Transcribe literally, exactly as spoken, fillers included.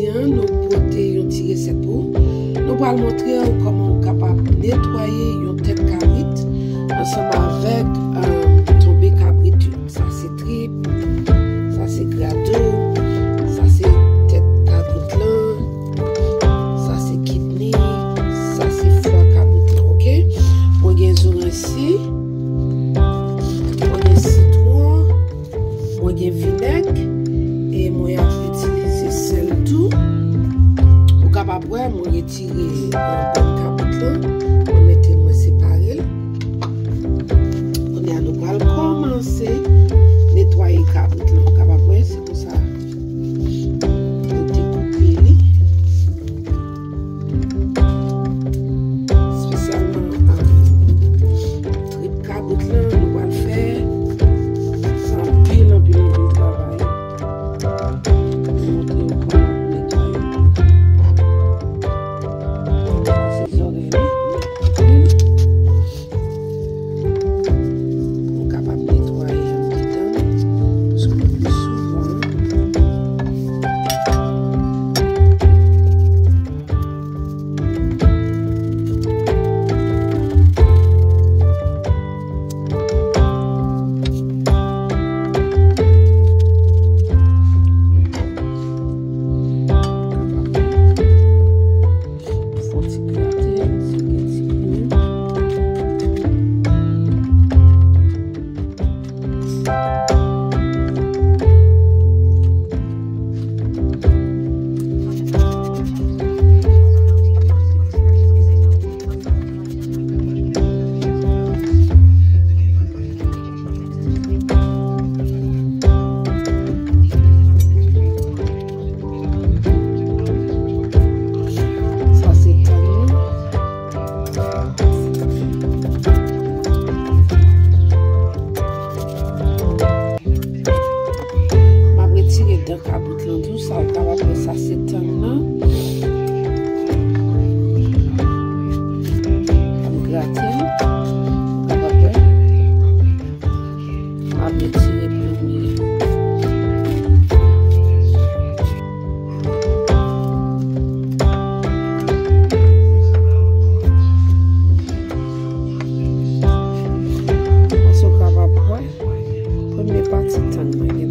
An, nou pote yon ti resèt pou ou. Nou pral montre w kòman ou kapab netwaye yon tèt kabrit ansanm avèk, euh, tonbe kabrit yo. Sa se trip, sa se grado, sa se tèt kabrit lan, sa se kidney, sa se fwa kabrit lan, oke? Mwen gen zoranj si, mwen gen sitwon, mwen gen vinèg, e mwen ap itilize sèl tou. Ou kapab wè, mwen retire, euh, bòn kabrit lan, mwen mete, mwen separe l. Kounye a, nou pral kòmanse netwaye kabrit lan. Ou kapab wè, se konsa nou dekoupe li. Espesyalman, ah, trip kabrit lan, nou pral fè anpil, anpil, anpil travay. Mwen montre w kòman pou netwaye. Sa se zòrèy li. Ou kapab netwaye anndan, paske nou plis souvan. Fon ti grate, si gen ti pwen. Sa se tann nan. M ap retire dan kabrit lan tou, sa ou kapab wè, sa se tann nan. M grate l, ou kapab wè. M ap retire premye. Èske w kapab wè? Premye pati tann mwen.